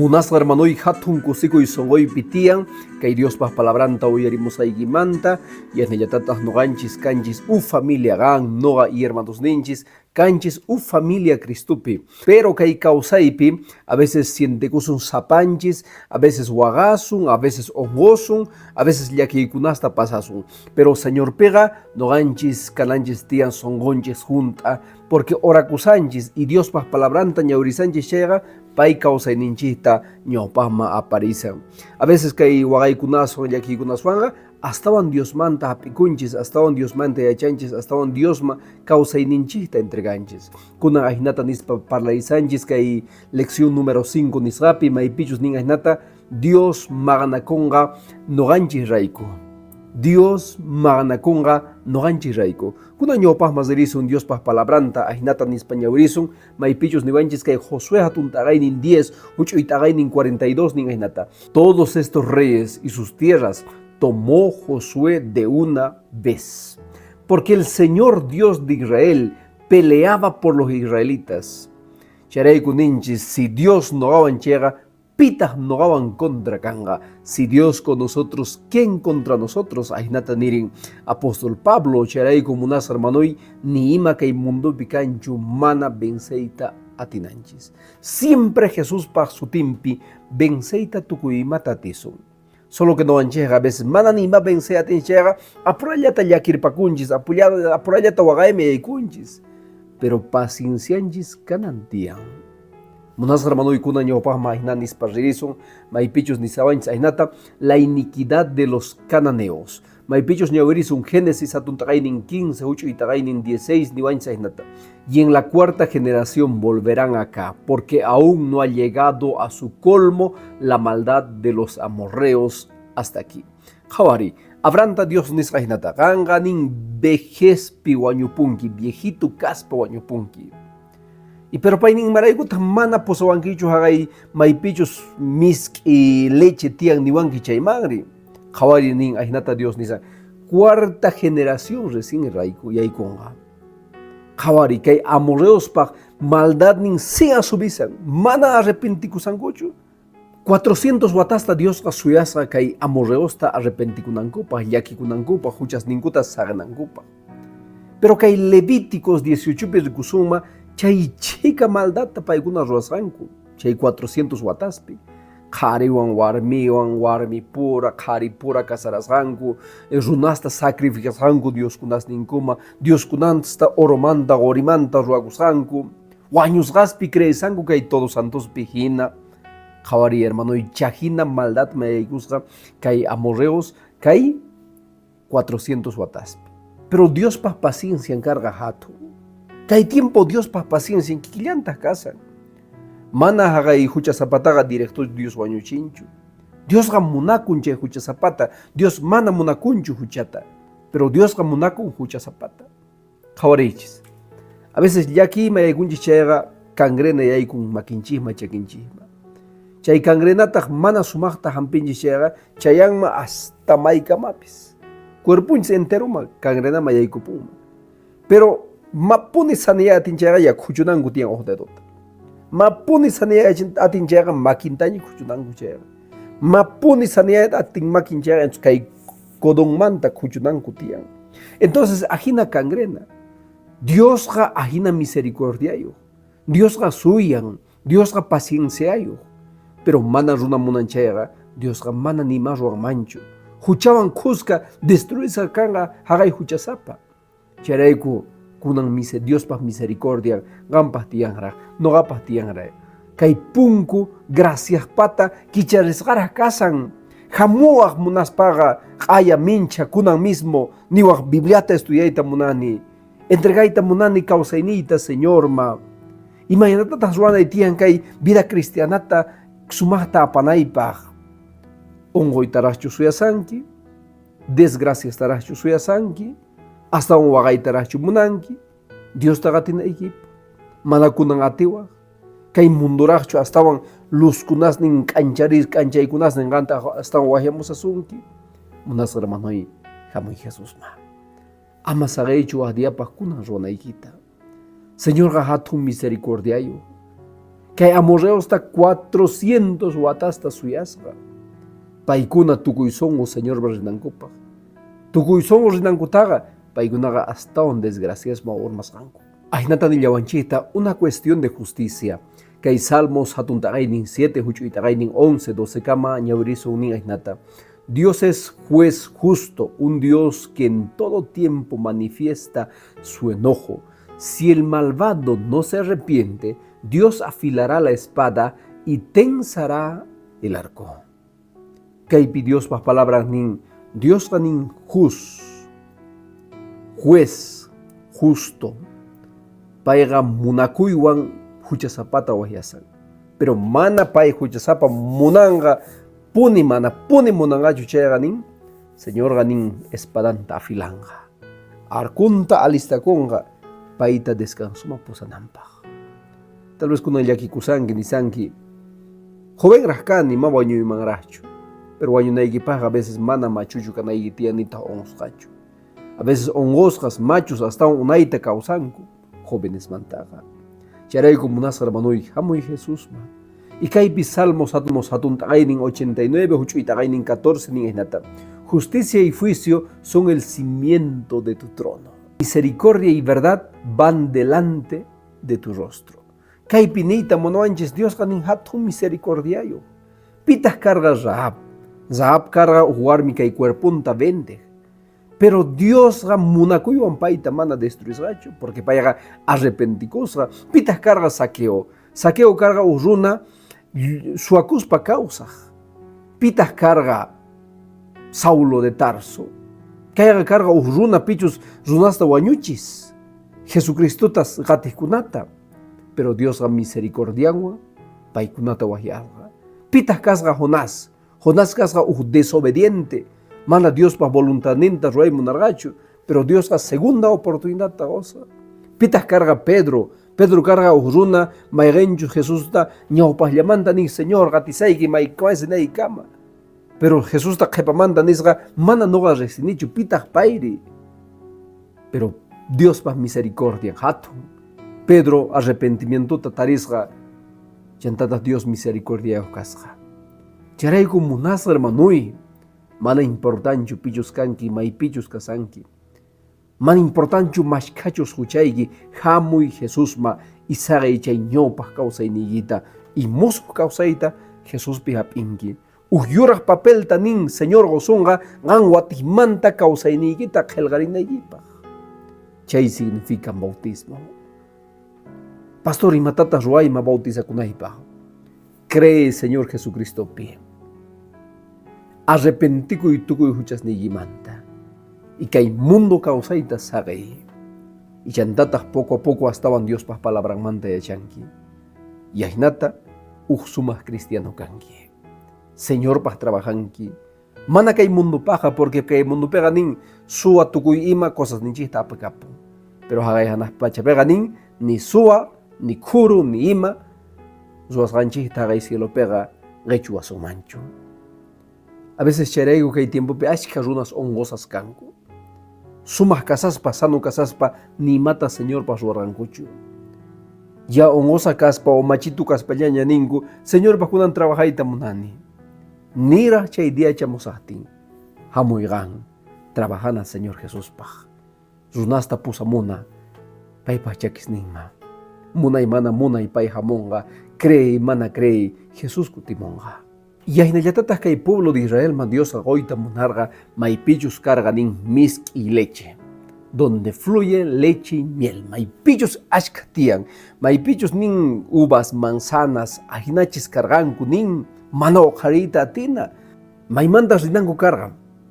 Munasqa hermanoy hatun kusikuy sonqoypi tiyan kay Diospaq palabranta uyarimusqaykimanta, yanallatataq noqanchis kanchis uj familia qan, noqa y hermanosninchis kanchis uj familia Cristopi. Pero kay kawsaypi a veces sientekusun sapanchis, a veces waqasun, a veces onqosun, a veces llakiykunasta pasasun. Pero Señorpiqa noqanchis kananchis tiyan sonqonchis junt'a, porque orakusanchis y Diospaq palabranta ñawirisanchis chayqa pay kawsayninchikta ñawpaqman aparisan. A veces kay waqaykunaswan llakiykunaswanqa astawan Diosmanta hap'ikunchis, astawan Diosmanta yachanchis, astawan Diosman kawsayninchikta entreganchis. Kunan ajinata nispa parlaysanchis kay lección número 5 nisqapi, maypichus nin ajinata Dios maqanakunqa noqanchis rayku. Dios maqanakunqa noqanchis rayku. Kunan ñawpaqman ririsun Diospaq palabranta ajinata nispa ñawirisun, maypichus niwanchis kay Josué hatun t'aqaynin 10, huch'uy t'aqaynin 42 nin ajinata. Todos estos reyes y sus tierras tomó Josué de una vez, porque el Señor Dios de Israel peleaba por los israelitas. Chayrayku ninchis, si Dios noqawan chayqa, pitaq noqawan contra kanqa? Si Dios con nosotros, ¿quién contra nosotros? Ajinata nirin apóstol Pablo. Chayrayku munasqa hermanoy, ni ima kay mundopi kanchu mana venceyta atinanchis. Siempre Jesuspaq sutinpi venceyta tukuy imata atisun. Solo que noqanchikqa a veces mana ni ima vencey atinchis chayqa apurallata llakirpakunchis, apurallata waqaymi yaykunchis. Pero paciencianchis kanan tiyan. Munasqa hermanoykuna ñawpaqman ajina nispa ririsun, maypichus nisawanchis ajinata la iniquidad de los cananeos. Maypichus ñawirisun Génesis hatun taqaynin 15, huch'uy taqaynin 16 niwanchis ajinata. Y en la cuarta generación volverán acá, porque aún no ha llegado a su colmo la maldad de los amorreos hasta aquí. Qhawari, Abrahamta Dios nisqa ajinata, qanqa nin vejezpi wañupunki, viejito kaspa wañupunki. Y pero pay nin imaraykutaq mana pusawankichu haqay maypichus misk'i leche tiyan niwanki chaymanri. Qhawari nin ajinata Dios nisa, cuarta generación recién rayku yaykunqa. Qhawari kay amorreospaq maldadnin sin asubisan, mana arrepentikusankuchu. 400 watasta Diosqa suyasqa kay amorreosta arrepentikunankupaq, llakikunankupaq, huchasninkuta saqenankupaq. Pero kay Levíticos 18pi rikusunma chay chhika maldadta paykuna ruwasqanku chay 400 wataspi. Qhariwan warmiwan, warmipura, qharipura casarasqanku, runasta sacrificasqanku dioskunasninkuma, dioskunasta oromanta, qorimanta ruwakusqanku. Wañusqaspi creesanku kay Todos Santospi hina. Qhawariy hermanoy, chahina maldad mayaykusqa kay amorreos kay 400 wataspi. Pero Diospaq paciencian karqa hatun. Kay tiempo Diospaq paciencian kikillantaq kasan. Mana haqay huchasapataqa directo Dios wañuchinchu. Diosqa munakun chay huchasapata. Dios mana munakunchu huchata. Pero Diosqa munakun huchasapata. Qhawariychis. A veces llakiyma yaykunchis chayqa cangrena yaykun makinchisma chakinchisma. Chay cangrenataq mana sumaqta hampinchis chayqa chayanma hasta maykamapis. Cuerponchis enteroma cangrenama yaykupunman. Pero mapuni saniyay atin chayqa ya khuchunanku tiyan uj dedota. Mapuni saniyay atin chayqa makintaña khuchunanku chayqa. Mapuni saniyay atin makin chayqa kay codonmanta khuchunanku tiyan. Entonces ajina cangrena. Diosqa ajina misericordiayuq. Diosqa suyan, Diosqa pacienciayuq. Pero mana runa munan chayqa, Diosqa mana nima ruwanmanchu. Huchawan khuska destruisqa kanqa haqay huchasapa. Chayrayku kunan mise Diospaq misericordian qanpaq tiyanraq, noqapaq tiyanraq. Kay punku graciaspata kicharisqaraq kasan. Hamuwaq munaspaqa q'aya mincha kunan mismo niwaq Bibliata estudiayta munani. Entregayta munani kawsayniyta Señorma. Imaynatataq ruwanay tiyan kay vida cristianata sumaqta apanaypaq? Unquytaraqchu suyasanki? Desgraciastaraqchu suyasanki? Astawan waqaytaraqchu munanki? Diosta qatinaykipaq? Mana kunan atiwaq? Kay mundoraqchu astawan luzkunasnin k'ancharis k'anchaykunasnin qanta astawan waqyamusasunki? Munasqa hermanoy, hamuy Jesusman. Ama saqeychu waj diapaj kunan ruwanaykita. Señorqa hatun misericordiayoj. Kay amorreosta 400 watasta suyasqa. Paykuna tukuy sonqo Señorpa rinankupaj. Tukuy sonqo rinankutaqa paykunaqa astawan desgraciasman urmasqanku. Ajinata nillawanchikta una cuestión de justicia. Kay Salmos hatun taqaynin 7, huch'uy taqaynin 11, 12 kama ñawirisun nin ajinata. Dios es juez justo, un Dios que en todo tiempo manifiesta su enojo. Si el malvado no se arrepiente, Dios afilará la espada y tensará el arco. Kaypi Diospaj palabran nin, Diosqa nin jus, juez justo. Payqa munakuywan huchasapata waqyasan. Pero mana pay huchasapa munanqa puni mana puni munanqachu chayqa nin, Señorqa nin espadanta afilanqa. Arkunta alistakunqa payta descansoman pusananpaq. Tal vez kunan llakikusanki nisanki, jovenraq kani, ma wañuymanraqchu. Pero wañunaykipaqqa a veces mana machuchu kanayki tiyan nitaq onqosqachu. A veces onqosqas, machus astawan unayta kawsanku jovenesmantaqa. Chayrayku munasqa hermanoy, hamuy Jesusman. Y kaypi Salmos hatun t'aqaynin 89, huch'uy t'aqaynin 14 nin ajinata. Justicia y juicio son el cimiento de tu trono. Misericordia y verdad van delante de tu rostro. Kaypi niyta munawanchis Diosqa nin hatun misericordiayoj. Pitaq karqa Rahab? Rahab karqa uj warmi kay cuerponta vendej. Pero Diosqa munakuywan payta mana destruisqachu, porque payqa arrepentikusqa. Pitaq karqa Zaqueo? Zaqueo karqa uj runa suwakuspa kawsaj. Pitaq karqa Saulo de Tarso? Kayqa karqa uj runa pichus runasta wañuchis, Jesucristota qatijkunata. Pero Diosqa misericordianwan paykunata wajyarqa. Pitaq kasqa Jonás? Jonás kasqa uj desobediente, mana Diospa voluntadninta ruway munarqachu, pero Diosqa segunda oportunidadta qosqa. Pitaq karqa Pedro? Pedro karqa uj runa mayqenchus Jesusta ñawpaqllamanta nin, Señor, qatisayki maykamá. Pero Jesusta qhepamanta nisqa, mana noqa riqsinichu, pitaq payri? Pero Diospa misericordian hatun. Pedro arrepentimientota tarisqa, chantataq Dios misericordiayuq kasqa. Chayrayku munasqa hermanoy, mana importanchu pichus kanki, maypichus kasanki. Mana importanchu mashkhachus huchayki, hamuy Jesusma y saqey chay ñawpaq kawsayniykita y musuq kawsayta Jesuspi hap'inki. Uj yuraq papelta nin Señor qosunqa qan watijmanta kawsayniykita qhelqarinaykipaq. Chay significa bautismo. Pastor, imatataq ruwayma bautizakunaypaq? Cree Señor Jesucristopi. Arrepentikuy tukuy huchasniykimanta. Y kay mundo kawsayta saqey. Y chantataq poco a poco astawan Diospaq palabranmanta yachanki. Y ajinata uj sumaq cristiano kanki. Señorpaq trabajanki. Mana kay mundopaqqa, porque kay mundopiqa nin suwa tukuy ima cosasninchikta apakapun. Pero haqay hanaq pachapiqa nin ni suwa, ni khuru, ni ima ruwasqanchikta haqay cielopiqa qichwasunmanchu. A veces chayrayku kay tiempopi achkha runas onqosas kanku. Sumaq kasaspa, sano kasaspa, ni imata Señorpaq ruwarqankuchu. Ya onqosa kaspa o machitu kaspallaña ninku, Señorpaq kunan trabajayta munani. Niraj chay día chamusajtin, hamuy qan, trabajana Señor Jesuspaq. Runasta pusamuna paypaq chakisninman. Munay mana munay pay hamunqa, creey mana creey, Jesús kutimunqa. Y ajinallatataq kay pueblo de Israelman Diosqa qoyta munarqa maypichus karqa nin misk'i leche, donde fluye leche y miel, maypichus ashkha tiyan, maypichus nin uvas, manzanas, ajinachis karqanku nin mana uqhariyta atina, maymantas rinanku karqa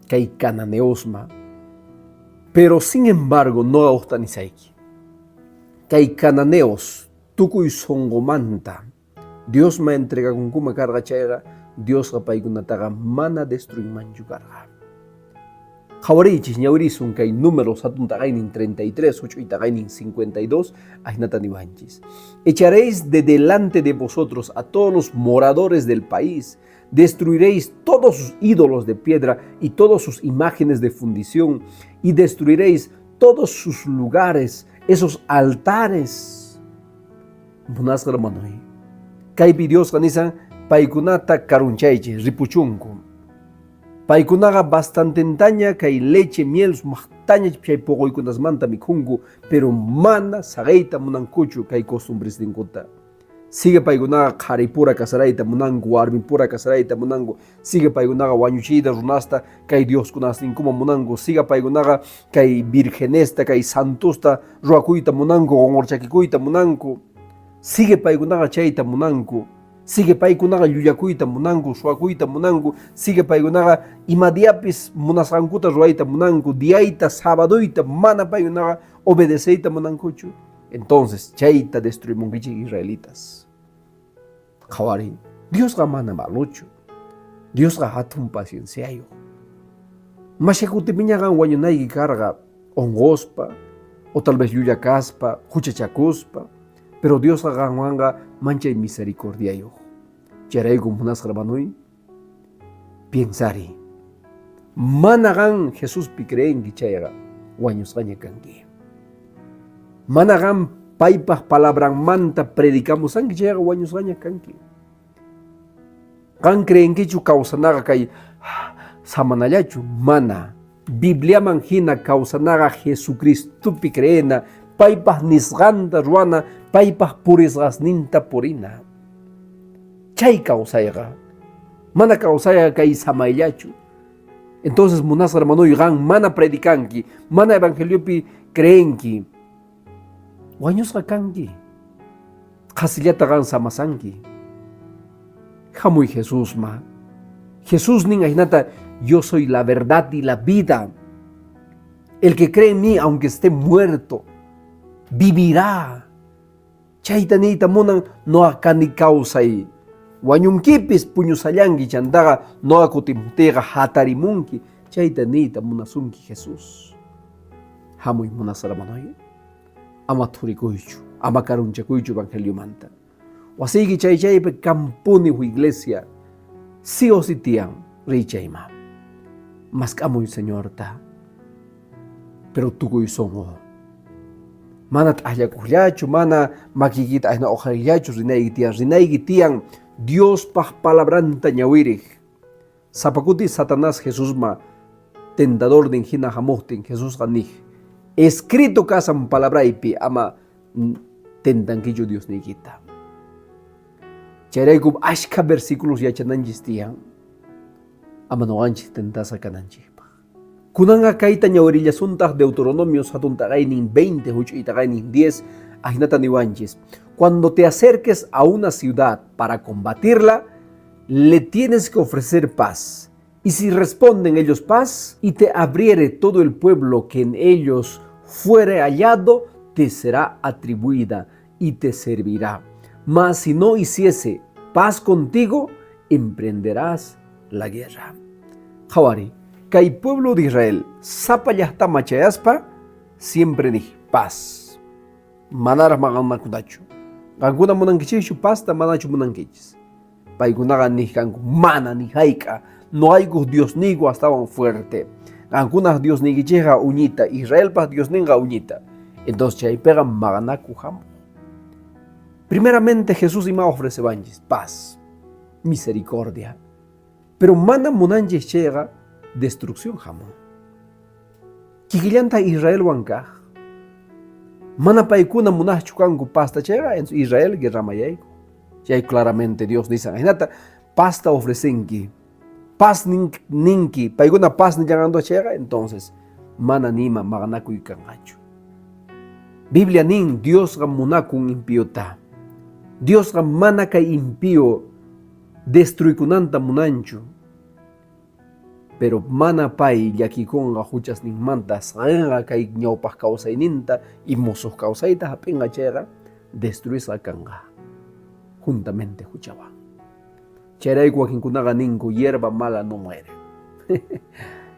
kay cananeosma. Pero sin embargo, noqa ujta nisayki, kay cananeos tukuy sonqomanta Diosman entregakunkuma karqa chayqa, Diosqa paykunataqa mana destruinmanchu karqa. Qhawariychis, ñawirisun kay Números hatun taqaynin 33, huch'uy taqaynin 52, ajinata niwanchis. Echaréis de delante de vosotros a todos los moradores del país, destruiréis todos sus ídolos de piedra y todas sus imágenes de fundición, y destruiréis todos sus lugares, esos altares. Munasqa hermanoy, kaypi Diosqa nisan paykunata karunchaychis, ripuchunku. Paykunaqa bastantentaña kay leche, miel sumaqtaña chay poqoykunasmanta mikhunku, pero mana saqeyta munankuchu kay costumbresninkuta. Sigue paykunaqa qharipura casarayta munanku, warmipura casarayta munanku. Sigue paykunaqa wañuchiyta runasta kay dioskunasninkuman munanku. Sigue paykunaqa kay virgenesta, kay santosta ruwakuyta munanku, qonqorchakikuyta munanku. Sigue paykunaqa chayta munanku. Sigue paykunaqa llullakuyta munanku, suwakuyta munanku. Sigue paykunaqa ima diapis munasqankuta ruwayta munanku, diayta, sabadoyta mana paykunaqa obedeceyta munankuchu. Entonces, chayta destruimunkichik israelitas. Qhawariy, Diosqa mana malochu. Diosqa hatun pacienciayuq. Mashakutipiña qan wañunayki karqa onqospa, o tal vez llulla kaspa, huchachakuspa, pero Diosqa qanwanqa manchay misericordiayuq. Chayrayku munasqa hermanoy, piensariy. Mana qan Jesuspi creenki chayqa wañusqaña kanki. Mana qan paypaq palabranmanta predicamusanki chayqa wañusqaña kanki. Qan creenkichu kawsanaqa kay samanallachu? Mana. Bibliaman hina kawsanaqa Jesucristopi creena, paypaq nisqanta ruwana, paypaq purisqasninta purina. Chay kawsayqa mana kawsayqa kay samayllachu. Entonces, munasqa hermanoy, qan mana predicanki, mana evangeliopi creenki, wañusqa kanki. Qhasillata qan samasanki. Hamuy Jesusma. Jesús nin ajinata, yo soy la verdad y la vida. El que cree en mí, aunque esté muerto, vivirá. Chayta niyta munan noqa kani kawsay. Wañunkipis puñusallanki chantaqa noqa kutimuptiyqa hatarimunki. Chayta niyta munasunki Jesús. Hamuy munasqa hermanoy. Ama thurikuychu, ama karunchakuychu evangeliomanta. Wasiyki chay chaypi kanpuni huk iglesia. Sí o sí tiyan, riy chayman. Mask'amuy Señorta. Pero tukuy sonqo. Mana t'aqllakuqllachu, mana makiykita ahina uqhariqllachu rinayki tiyan. Rinayki tiyan Diospaq palabranta ñawiriq. Sapa kuti Satanás Jesusma tentadornin hina hamuqtin Jesusqa niq, Escrito kasan palabraypi ama tentankichu Diosniykita. Chayraykum ashkha versículos yachananchis tiyan ama noqanchis tentasqa kananchikpaq. Kunanqa kayta ñawirillasuntaq Deuteronomio hatun taqaynin 20 huch'uy taqaynin 10 ahinata niwanchis. Cuando te acerques a una ciudad para combatirla, le tienes que ofrecer paz. Y si responden ellos paz, y te abriere todo el pueblo que en ellos fuere hallado, te será atribuida y te servirá. Mas si no hiciese paz contigo, emprenderás la guerra. Qhawari, kay pueblo de Israel, sapa llaqtaman chayaspa, siempre niq paz. Manaraq maqanakunachu. Qankuna munankichischu pazta, manachu munankichis. Paykunaqa niq kanku, mana ni hayk'a, noqaykuq Diosniyku astawan fuerte. Qankunaq Diosniykichikqa uñita, Israelpaq Diosninqa uñita. Entonces chaypiqa maqanaku hamuq. Primeramente Jesús ima ofrecewanchis? Paz, misericordia. Pero mana munanchis chayqa destrucción hamun. Kikillanta Israelwan kaq. Mana paykuna munaqchu kanku pazta chayqa, Israel guerraman yayku. Chay claramente Dios nisan. Hinata pazta ofrecenki. Paz ninki. Paykuna paz nillanqanku chayqa, entonces mana nima maqanakuy kanqachu. Biblia nin Diosqa munakun impiota. Diosqa mana kay impío destruykunanta munanchu. Pero mana pay llakikunqa huchasninmanta saqenqa kay ñawpaq kawsayninta y musuq kawsayta hap'inqa chayqa destruisqa kanqa juntamente huchawan. Chayrayku wakinkunaqa ninku hierba mala no muere.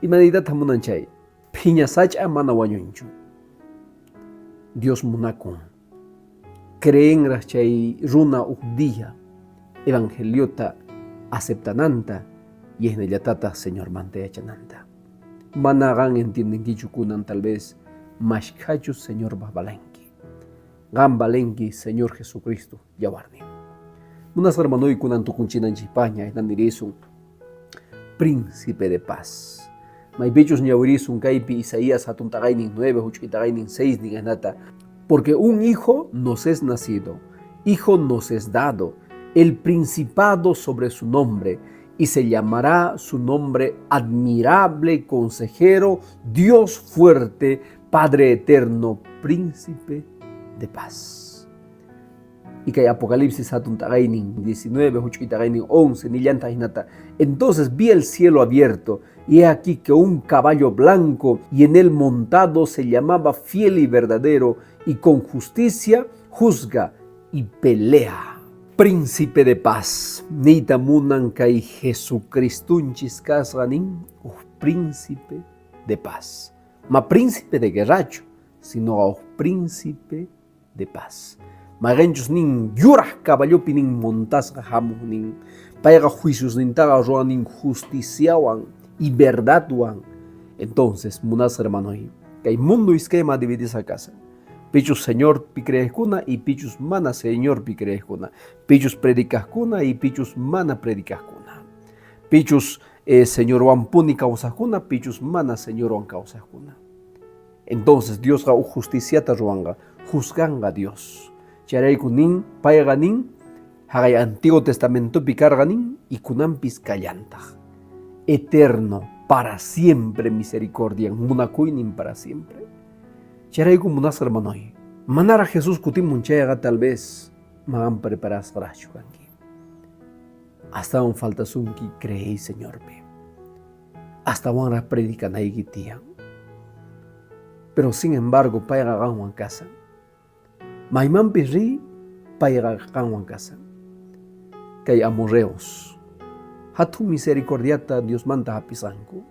Ima niytataq munan chay? Phiña sach'a mana wañunchu. Dios munakun. Creenraq chay runa huk día evangeliota aceptananta y hinallatataq Señormanta yachananta. Mana qan entiendenkichu kunan tal vez. Mashkhachus Señorpaq valenki. Qan valenki Señor Jesucristo yawarnin. Munasqa hermanoy kunan tukunchinanchikpaqña nirisun Príncipe de Paz. Maypichus ñawirisun kaypi Isaías hatun taqaynin 9 huch'uy taqaynin 6 nin ahinata. Porque un hijo nos es nacido, hijo nos es dado, el principado sobre su nombre, y se llamará su nombre admirable, consejero, Dios fuerte, Padre eterno, príncipe de paz. Y kay Apocalipsis hatun taqaynin 19 huch'uy taqaynin 11 nillantaq ahinata. Entonces vi el cielo abierto, y he aquí que un caballo blanco, y en él montado se llamaba fiel y verdadero, y con justicia juzga y pelea. Príncipe de paz, niyta munan kay Jesucristunchis kasqa nin uj príncipe de paz. Ma príncipe de guerrachu, sino uj príncipe de paz. Mayqinchus nin yuraq caballopi nin montasqa hamuq nin payqa juiciosnintaqa ruwan nin justiciawan y verdadwan. Entonces, munasqa hermanoy, kay mundo iskayman dividisqa kasan. Pichus Señorpi creeqkuna y pichus mana Señorpi creeqkuna. Pichus predicaqkuna y pichus mana predicaqkuna. Pichus Señorwanpuni kawsaqkuna, pichus mana Señorwan kawsaqkuna. Entonces Diosqa uj justiciata ruwanqa, juzganqa Dios. Chayrayku nin, payqa nin, haqay Antiguo Testamentopi karqa nin y kunanpis kallantaq. Eterno, para siempre misericordia, munakuynin para siempre. Chayrayku munasqa hermanoy, manaraq Jesús kutimun chayqa tal vez manan preparasqaraqchu kanki. Astawan faltasunki creey Señorpi. Astawanraq predicanayki tiyan. Pero sin embargo, payqa qanwan kasan. Maymanpis riy, payqa qanwan kasan. Kay amorreos, hatun misericordiata Diosmanta hapisqanku,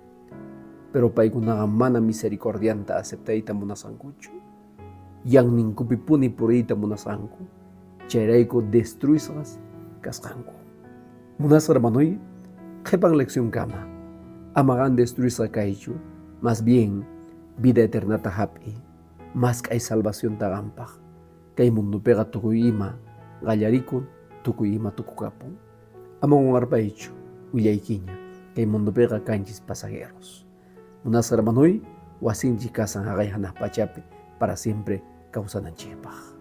pero paykunaqa mana misericordianta aceptayta munasqankuchu. Yanninkupipuni puriyta munasqanku, chayrayku destruisqas kasqanku. Munasqa hermanoy, qhipan lección kama, ama qan destruisqa kaychu, más bien vida eternata hap'i, mask'ay salvacionta qanpaq. Kay mundupiqa tukuy ima qallarikun, tukuy ima tukukapun. Ama qunqarpaychu, willaykiña, kay mundupiqa kanchis pasajeros. Munasqa hermanoy, wasinchik kasan haqay hanaq pachapi para siempre kawsananchikpaq.